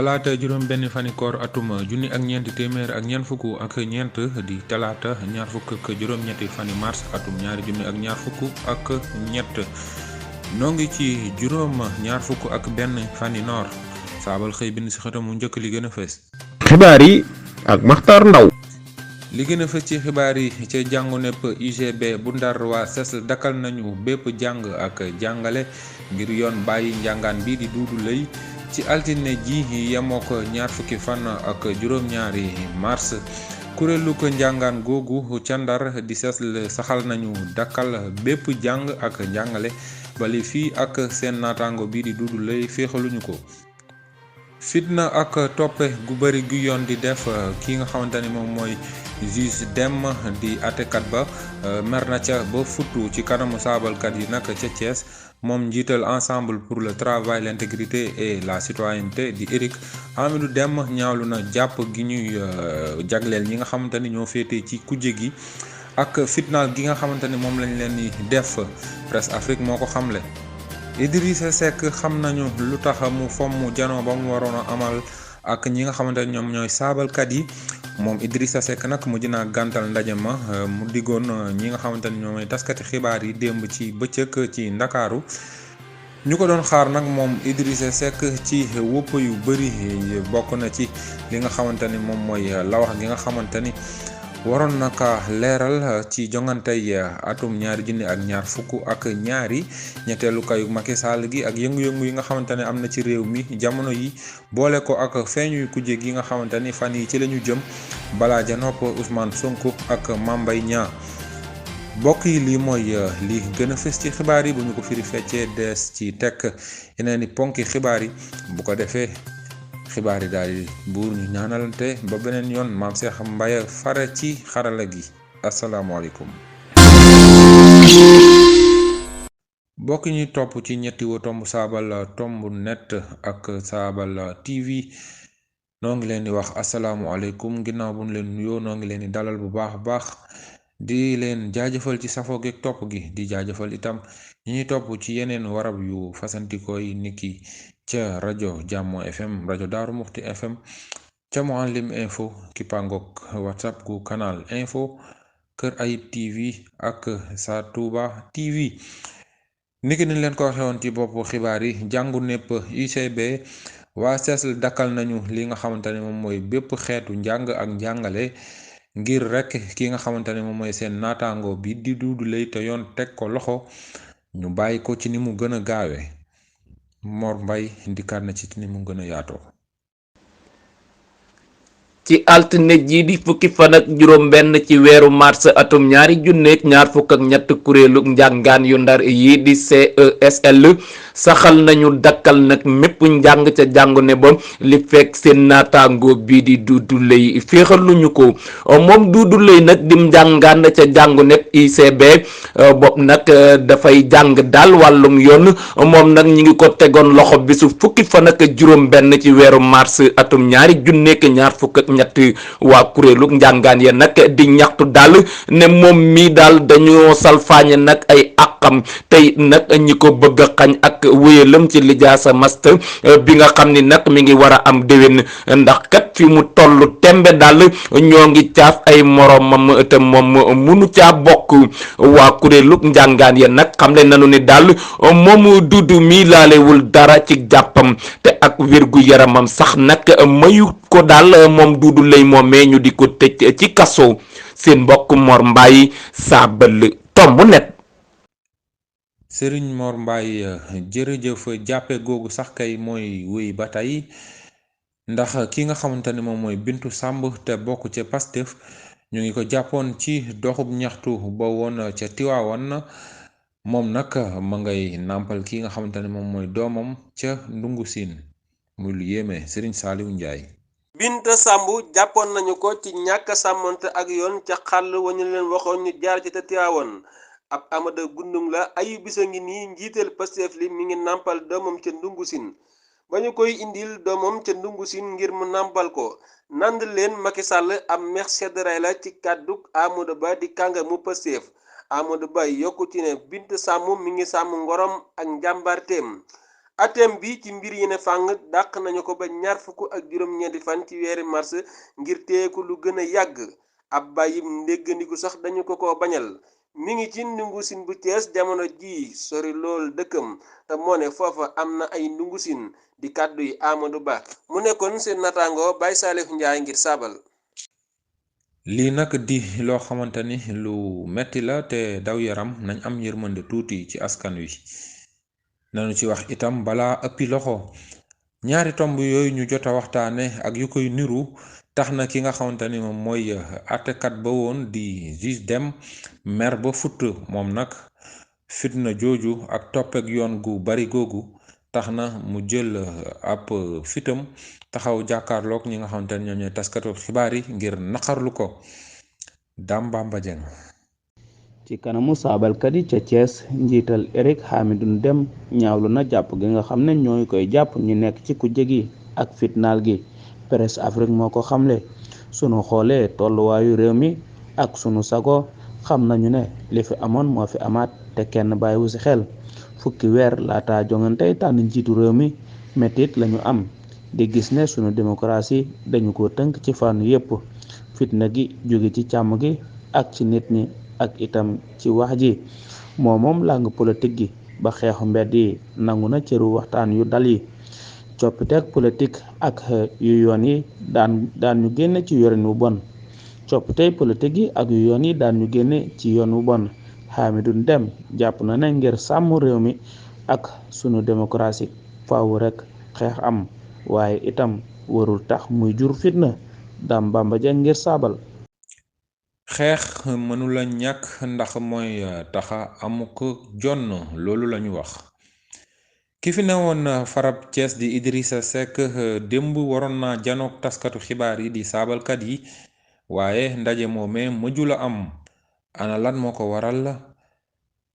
talaata juróom benn fani koor atum junni ak ñeent téeméer ak ñeent fukk ak ñeent di talaata ñaar fukk ak juróom-ñetti fani mars atum ñaari junni ak ñaar fukk ak ñett noo ngi ci juróom ñaar fukk ak benn fani noor saabal xëy bind si xëtam mu njëkk li gën a fës. xibaar yi ak Maxtar Ndaw. li gën a fës ci xibaar yi ca jàngu nepp UGB bu Ndar waa CESL dakkal nañu bépp jàng ak jàngale ngir yoon bàyyi njàngaan bi di Duudu Lëy ci altine ji yemoo ko ñaar fukki fan ak juróom-ñaari mars kuréelu ko njàngaan googu ca Ndar di CESL saxal nañu dakkal bépp jàng ak njàngale bali fii ak seen naataango bi di Duudu Lëy féexaluñu ko. fitna ak toppe gu bari gu yoon di def ki nga xamante ni moom mooy juge Dème di àttekat ba mer na ca ba futtu ci kanamu saabalkat yi nag ca Thiès moom njiital ensemble pour le travail l'intégrité et la citoyenneté di Eric Hamidou Dème ñaawlu na jàpp gi ñuy jagleel ñi nga xamante ni ñoo féete ci kujje gi ak fitnaal gi nga xamante ni moom lañ leen di def Presse Afrique moo ko xamle. Idrissa Seck xam nañu lu tax mu fomm janoo ba mu waroon a amal ak ñi nga xamante ne ñoom ñooy saabalkat yi moom Idrissa Seck nag mujj naa gàntal ndaje ma mu diggoon ñi nga xamante ne ñoom ñooy taskati xibaar yi démb ci bëccëg ci Ndakaaru ñu ko doon xaar nag moom Idrissa Seck ci wópp yu bëri bokk na ci li nga xamante ni moom mooy la wax gi nga xamante ni waroon na ka leeral ci jongantey atum ñaari junni ak ñaar fukk ak ñaari ñetteelu kayu Macky Sall gi ak yëngu-yëngu yi nga xamante ne am na ci réew mi jamono yi boole ko ak feeñuy kujje gi nga xamante ni fan yi ci la ñu jëm balaa ja nopp Ousmane Sonko ak Mame Mbaye Niang mbokk yi lii mooy li gën a fës ci xibaar yi bu ñu ko firi feccee des ci tekk yeneen i ponki xibaar yi bu ko defee xibaar yi daal di buur ñu ñaanalante ba beneen yoon maam Cheikh Mbaye fare ci xarala gi asalaamaaleykum. bokk ñi topp ci ñetti wo tomb saabal tomb net ak saabal TV noo ngi leen di wax asalaamualeykum ginnaaw bu ñu leen nuyoo noo ngi leen di dalal bu baax a baax di leen jaajëfal ci safoo geeg topp gi di jaajëfal itam ñi ñuy topp ci yeneen warab yu fasantikoo yi niki ca rajo Jàmmo FM rajo Daaru Muxti FM ca Mouhalim info Kipangok WhatsApp gu canal info Kër Ayib TV ak Sa Touba TV niki ni leen ko waxee woon ci boppu xibaar yi jàngu nepp UCB waa CESL dakkal nañu li nga xamante ne moom mooy bépp xeetu njàng ak njàngale ngir rek ki nga xamante ne moom mooy seen naataango bi di Duudu Lëy te yoon teg ko loxo ñu bàyyi ko ci ni mu gën a gaawee Mor Mbaye ndikaat na ci ni mu gën a yaatoo. ci altine ji di fukki fan ak juróom benn ci weeru mars atum ñaari junneeg ñaar fukk ak ñett kuréelu njàngaan yu ndar yi di CESL saxal nañu dakkal nag mépp njàng ca jàngu ne ba li fekk seen naataango bii di Duudu Lëy féexaluñu ko moom Duudu Lëy nag dim njàngaan ca jàngu nepp UCB bopp nag dafay jàng daal wàllum yoon moom nag ñi ngi ko tegoon loxo bisu fukki fan ak juróom benn ci weeru mars atum ñaari junneeg ñaar fukk ak ñett waa kuréelu njàngaan ya nag di ñaxtu daal ne moom mii daal dañoo salfaañe nag ay àqam tey nag ñi ko bëgg a xañ ak wéyalam ci lijaasa master bi nga xam ni nag mi ngi war a am déwén ndax kat fi mu toll tembe daal ñoo ngi caaf ay moromam te moom munu caa bokk waa kuréelu njàngaan ya nag xam le nanu ni daal moom Duudu mii laalewul dara ci jàppam te ak wérgu yaramam sax nag mayu ko daal moom Duudu Lëy moomee ñu di ko tëj ci kaso seen mbokk Mor Mbaye saabal tomb net. Sëriñ Mor Mbaye jërëjëf jàppe googu sax kay mooy wéy ba tey ndax ki nga xamante ne moom mooy Bintu Samb te bokk ca Pastef ñu ngi ko jàppoon ci doxub ñaxtu ba woon ca Tiwaawan moom nag ma ngay nàmpal ki nga xamante ne moom mooy doomam ca Ndungu Siin muy lu yéeme Sëriñ Saaliw Njaay. Binta Samb jàppoon nañu ko ci ñàkk sàmmonte ak yoon ca xàll wa ñu leen waxoon ñu jaar ci te Tiwaawan ab Amada Gundum la ayu bisa ngi nii njiital Pastef li mi ngi nàmpal doomam ca Ndungu Siin ba ñu koy indil doomam ca Ndungu Siin ngir mu nàmpal ko nand leen Macky Sall am meex sedd ray la ci kàdduk Amadou Ba di kàngamu Pastef Amadou Ba yokku ci ne Binta Samb mi ngi sàmm ngorom ak njàmbarteem atem bi ci mbir yi ne fàng dàq nañu ko ba ñaar fukk ak juróom-ñeenti fan ci weeri mars ngir teeku lu gën a yàgg ab bàyyim ndéggandiku sax dañu ko bañal mi ngi ci ndungusin bu Cees jamono ji sori lool dëkkam te moo ne foofa am na ay ndungusin di kàddu yi Amadou Ba mu nekkoon seen natango Baye Salif Ndiaye ngir saabal. lii nag di loo xamante ni lu metti la te daw yaram nañ am yërmande tuuti ci askan wi nanu ci wax itam balaa ëppi loxo ñaari tomb yooyu ñu jot a waxtaane ak yu koy niru tax na ki nga xamante ni moom mooy àttekat ba woon di juge Dème mer ba futt moom nag fitna jooju ak toppeek yoon gu bari googu tax na mu jël ab fitam taxaw jàkkaarloog ñi nga xamante ni ñoom ñooy taskatu xibaar yi ngir naqarlu ko. Dame Bamba Dieng. ci kanamu saabalkat yi ca Thiès njiital Eric Hamidou Dème ñaawlu na jàpp gi nga xam ne ñooy koy jàpp ñu nekk ci kujje gi ak fitnaal gi. Presse Afrique moo ko xamle sunu xoolee tolluwaayu réew mi ak sunu sago xam nañu ne li fi amoon moo fi amaat te kenn bàyyiwu ci xel fukki weer laata jongantey tànn njiitu réew mi mettit lañu am di gis ne sunu démocratie dañu ko tënk ci fànn yépp fitna gi jóge ci càmm gi ak ci nit ñi ak itam ci wax ji moom langue politique gi ba xeexu mbedd yi nangu na cëru waxtaan yu dal yi coppiteeg politique ak yu yoon yi daan ñu génne ci yorin wu bon coppitey politique yi ak yu yoon yi daan ñu génne ci yoon wu bon Hamidou Dème jàpp na ne ngir sàmm réew mi ak sunu démocratie faaw rek xeex am waaye itam warul tax muy jur fitna. Dame Bamba Dieng ngir saabal. xeex mënula ñàkk ndax mooy taxa amuk jonn loolu lañu wax. ki fi newoon farab Thiès di Idrissa Seck démb waroon na janook taskatu xibaar yi di saabalkat yi waaye ndaje moomee mëjula am ana lan moo ko waral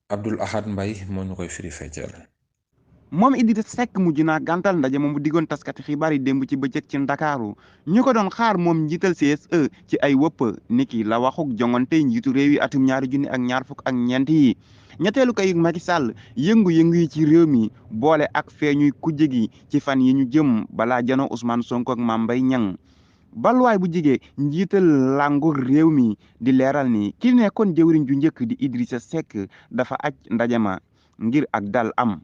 Abdoul Ahad Mbaye moo ñu koy firi feccal. moom Idrissa Seck mujj naa gàntal ndaje moom bu diggoon taskati xibaar yi démb ci bëccëg ci Ndakaaru ñu ko doon xaar moom njiital CSE ci ay wëpp niki la waxuk jongante njiitu réew yi atum 2024 yi ñetteelu kayug Macky Sall yëngu-yëngu yi ci réew mi boole ak feeñuy kujje gi ci fan yi ñu jëm balaa janoo Ousmane Sonko ak Mame Mbaye Niang balwaay bu jigee njiital làngu réew mi di leeral ni ki nekkoon jëwriñ ju njëkk di Idrissa Seck dafa aj ndaje ma ngir ak dal am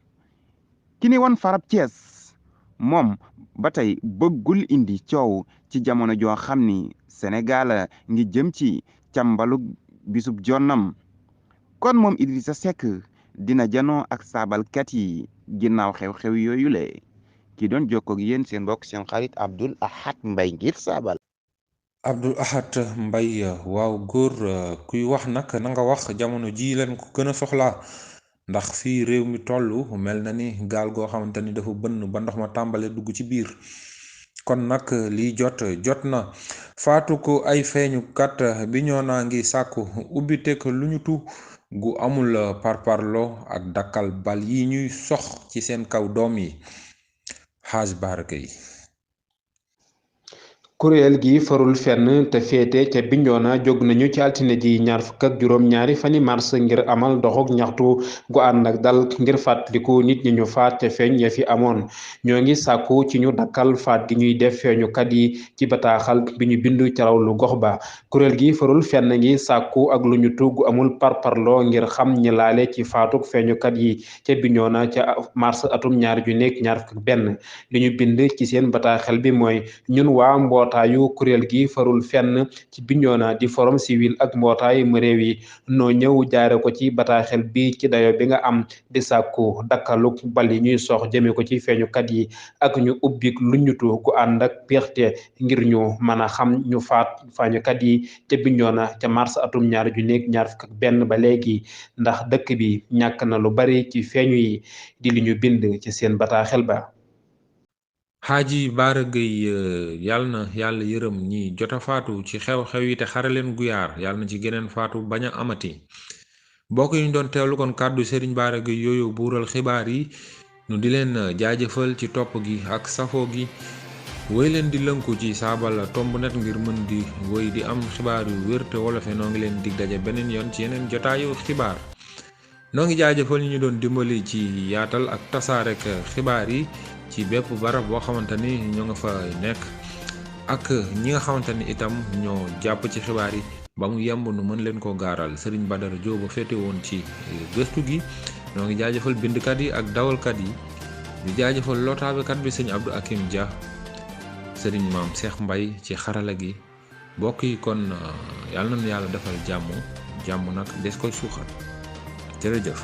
ki ne woon farab Thiès moom ba tey bëggul indi coow ci jamono joo xam ni Sénégal ngi jëm ci càmbalu bisub jonnam kon moom Idrissa Seck dina janoo ak saabalkat yi ginnaaw xew-xew yooyu le ki doon jokkoog yéen seen mbokk seen xarit Abdoul Ahad Mbaye ngir saabal. Abdoul Ahad Mbaye waaw góor kuy wax nag na nga wax jamono ji leen ko gën a soxlaa ndax fii réew mi tollu mel na ni gaal goo xamante ni dafa bënn ba ndox ma tàmbale dugg ci biir kon nag lii jot na faatu ko ay feeñukat bi ñoo naa ngi sàkku ubbiteg lu ñu tu gu amul parparloo ak dakkal bal yi ñuy sox ci seen kaw doom yi Haj Baraka yi. kuréel gi farul fenn te féete ca Bignona jóg nañu ci altine ji 22 fani mars ngir amal doxuk ñaxtu gu ànd ak dal ngir fàttaliku nit ñi ñu faat te feeñ ya fi amoon ñoo ngi sàkku ci ñu dakkal faat gi ñuy def feeñukat yi ci bataaxal bi ñu bindu ci rawlu gox ba kuréel gi farul fenn ngi sàkku ak lu ñu tugg amul parparloo ngir xam ñi laale ci faatuk feeñukat yi ca Bignona ca mars atum 2021 li ñu bind ci seen bataaxal bi mooy ñun waa mbootaayu kuréel gi farul fenn ci Bignona di forum civil ak mbootaay mu réew yi noo ñëw jaare ko ci bataaxel bi ci dayo bi nga am di sàkku dakkaluk bal yi ñuy sox jëme ko ci feeñukat yi ak ñu ubbik lu ñutu gu ànd ak péexte ngir ñu mën a xam ñu faat feeñukat yi ca Bignona ca mars atum 2021 ba léegi ndax dëkk bi ñàkk na lu bari ci feeñu yi di li ñu bind ci seen bataaxel ba. Xaaji Baara Gueye yàlla na yàlla yërëm ñi jota faatu ci xew-xew yi te xaraleen guyaar yàlla na ci geneen faatu bañ a amati bokk yi ñu doon teewlu kon kàddu Serigne Baara Gueye yooyu buural xibaar yi nu di leen jaajëfal ci topp gi ak safoo gi woy leen di lënku ci saabal tomb net ngir mën di woy di am xibaar yu wér te wolofe noo ngi leen dig daje beneen yoon ci yeneen jotaayu xibaar noo ngi jaajëfal ñu doon dimbali ci yaatal ak tasaare ak xibaar yi ci bépp barab boo xamante ni ñoo nga fa nekk ak ñi nga xamante ni itam ñoo jàpp ci xibaar yi ba mu yemb nu mën leen ko gaaral Serigne Badara Diop féete woon ci gëstu gi. noo ngi jaajëfal bindkat yi ak dawalkat yi di jaajëfal lotaabekat bi sëñ Abdou Akim Dia Serigne Maam Cheikh Mbaye ci xarala gi mbokk yi kon yàlla nañu yàlla defal jàmm nag des koy suuxat jërëjëf.